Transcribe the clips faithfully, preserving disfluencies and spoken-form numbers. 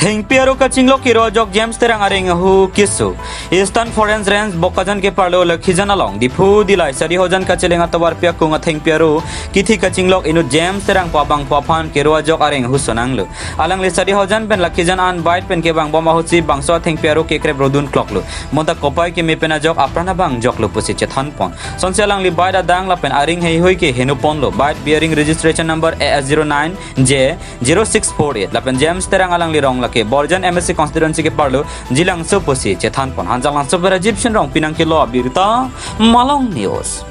Thengpi aru kachinglok kero ajok James Terang areng ahu keso. Eastern Forest Range Bokajan keparlo Lakhijan along Diphu Dillai Sarihajan kacheleng atovarpi akung athengpi aru kithi kachinglok inut James Terang pu abangphu aphan kero ajok areng ahu sonanglo. Alangli Sarihajan pen Lakhijan an bike pen kevangbom ahutsi bangso athengpi aru kekrep rodun kloklo. Bonta kopai keme pen ajok apran abang joklo pusi chethanpon. Sonsi alangli bike adang lapen aring heihui ke henuponlo. Bike bearing registration number A S zero nine J zero six four eight lapen James Terang alangli rong lake Borjan M A C constituency keparlo Jilangso pusi chethanpon. Hanjanglangso pen Rajiv Shinrong pinang kelo abirta Malong News.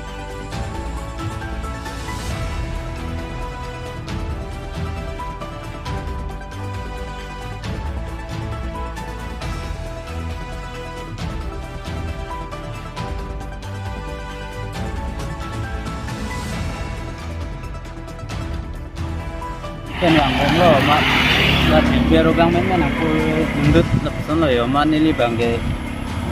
Pen vangbomlo ma, la thengpi aru abang menmen nangpu dundut lapuson lo jo ma neli abangke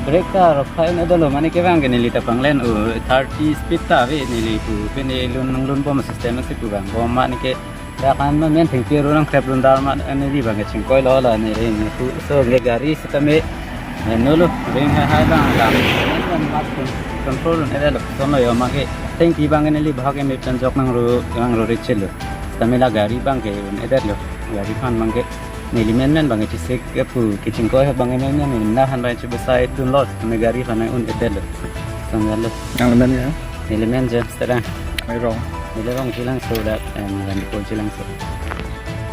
brake ta rok phai un-edetlo mane ke abangke neli ta panglen u thirty speed ta ave neli pu pen e lun nanglunbom system si pu vangbom mane ke dak an ma men thengpi aru nangkrep rundar ma neli abangke chingkoilo la neli ne pu so nge gari sitame nolo ring hai hai abang lam men ma control un-edetlo lapuson lo jo ma ke thengpi abangke neli bahak keme pen jok nangro nangro rechelo. Sitame la gari abangke un-edetlo. Gari aphan abangke neli menmen abangke chesik kepu kechingkoi abangke menmen neli aphan abangke chebesai dunlo. Sitame gari aphan un-edetlo. Sitame lo. Nang men ya? Neli men James Terang. Mai rong. Neli rong Jilangso dak em Randipur Jilangso.